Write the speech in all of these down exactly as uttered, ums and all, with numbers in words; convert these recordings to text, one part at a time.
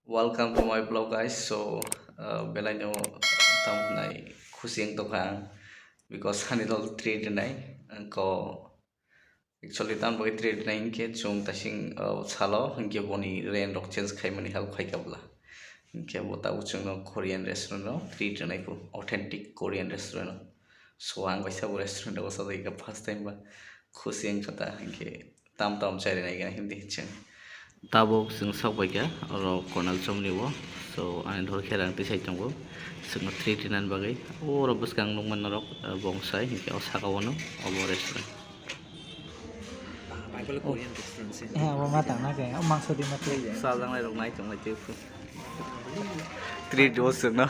Welcome to my vlog, guys. So, uh, belai no tam nai khusi wng tongkha ang, because ani dol treat rinai. Ang ko actually tam bagwi treat rinai hinkhe chwng tasing, uh, salo hinkhe boni rent rok change khaimani help khaikha bwla. Hinkhe bo tabuk chwngno Korean restaurant o treat rinai phu, authentic Korean restaurant o. So ang kaisa bo restaurant o bwsajagwi kha first time ba khusi wngkha ta hinkhe. Tam tam chai rwnai gana hindi chwng. Tabuk chwng sok bai kha oro Konal Chomni o. So ani dol khe rang tisai tongo. Chwngno treat rinani bagwi. Oro bwskang nukmani norok, eh, bongsai hinkhe o saka o no obo restaurant. Bible Korean restaurant se. Eh, abo ma tang na khe, o mangso di ma twi. Chajaknai rok nai tong lai twi. Treat o chwngno.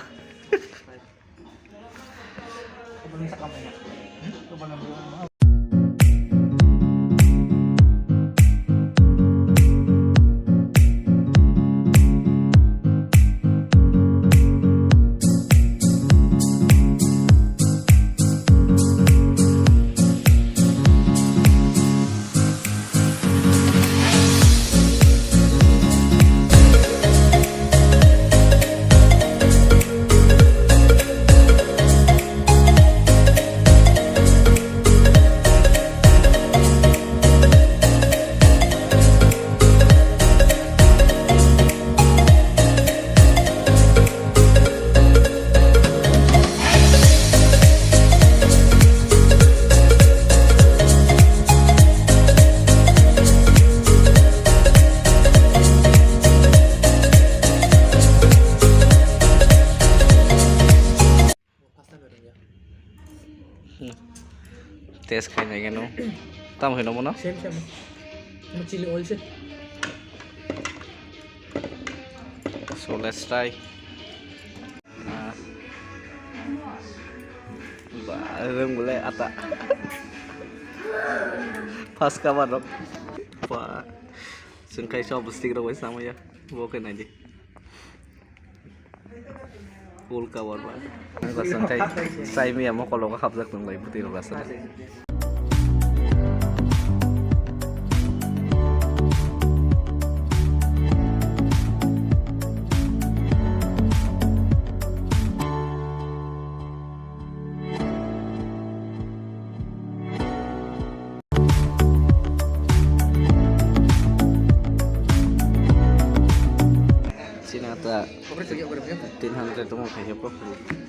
Hmm. Test khai nai gano. Tam hino mono? Same, same. Mo chili oil se. So let's try. Ah. Ba, rung gulai ata. Pas kabar rok. Ba. Sengkai so bustik rok bai samaya. Bo khe nai di. Full cover ba. Ang kosong kai chai miya mokol rogo hapjak tong lai bwtwi rok aswk. Chini ata tin hundred tongmo khaikhe kok.